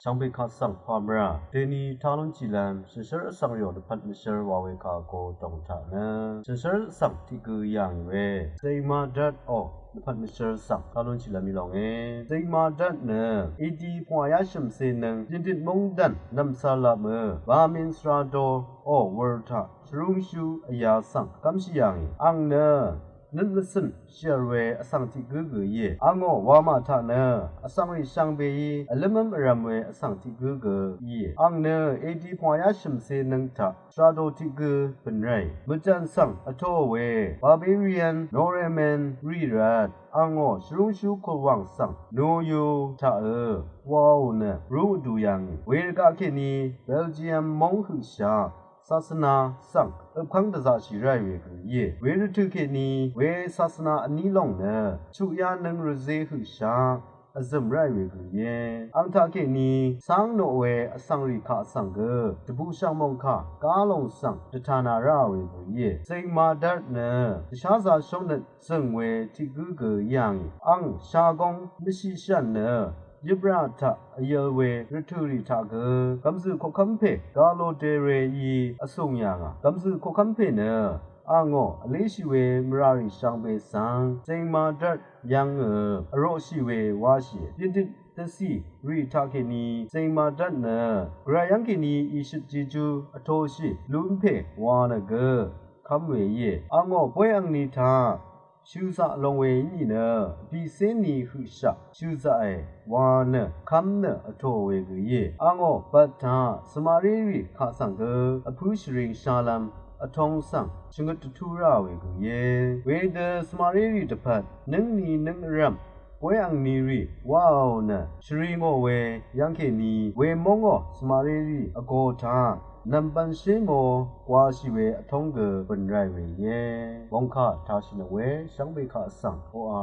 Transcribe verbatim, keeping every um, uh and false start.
Shvngbe kaq svng pàmvrà deni tá lúnshìlv́m shànshér vsvng rìò dvpvt mvshv́r wa we kaq go dòng taq nø shànshér vsvng tiq gø yà ngì we Saint Martin ò dvpvt mvshv́r svng tá lúnshìlv́m í lòngé. Saint Martin nø A D pvngwà yá shø̀mse nøng Jindit mungdàn nv̀msvlvp mø Bamin Srado ò wur taq shvrúngshú vyā svng kv́mshì yà ngì. Àng nø nøt mvcø̀n shìvl we vsvng tiq gǿ gø íe. Àngó wamà taq nø vsvngrì shvngbeí vlǿmv́m vrv̄m we vsvng tiq gǿ gø íe. Àng nø A D pvngwà yá shø̀mse nøng taq Srado tiq gø bø̀n ráì mvjv̀n svng vtōò we Barbarian Norman rì rvt àngó shvrúngshú kùlwàng svng noyu taq ø waò nø rú vdù yà ngì. Wervgaq kèní Belgium móng høqshaq sasvna svng øpkv́ng dvzaqshì ráì we gø íe. Wervtø̀ kèní we sasvna vní lòng nø chuqyá nøng rvzē høqshaq vzø̀m ráì we gø íe. Àng taq kèní cáng noq we vsvngrì kaq svng gø dvbù shv̀ngmòng kà gá lòng svng dvtana ráà we gø íe. Saint Martin nø dvsházā shóngnøt zø̀ng we tiq gǿ gø yà ngì. Àng shagóng mvshiqshv̀n nø yøprà taq vyøl we rvtø̀rì taq gø gv̀mzø̀ koqkv́m pè Galo Dere í vsùng yà ngà. Gv̀mzø̀ koqkv́m pè nø àngó vléshì we mvràrì shvngbe svng Saint Martin yv́ng ø vroqshì we wáshìe. Jindit dvcì rì taq kèní Saint Martin nø gvray yv́ng kèní ìshøt jejú vtōshì lún pè wa nø gø kv́m we íe. Àngó bóy àngní taq shø̀zaq long we í nìnø vbìcé ni høqshaq shø̀zaqe wa nø kv́m nø vtōò we gø íe. Àngó bvt taq svmarérì kaq svng gø vpǿ shvring shalv́m vtóng svng shvngøt dvtú ráà we gø íe. Wedø svmarérì dvpvt nøngni nøng vrv̀m bóy àngní rì waò nø shvringò we yv́ng kèní we móngò svmarérì vgō taq nv̀mbv̄nshé mò gwāshì we vtóng gø bø̀n ráì we íe. Mòngkà tāshìnøng we shvngbe kaq svng oqà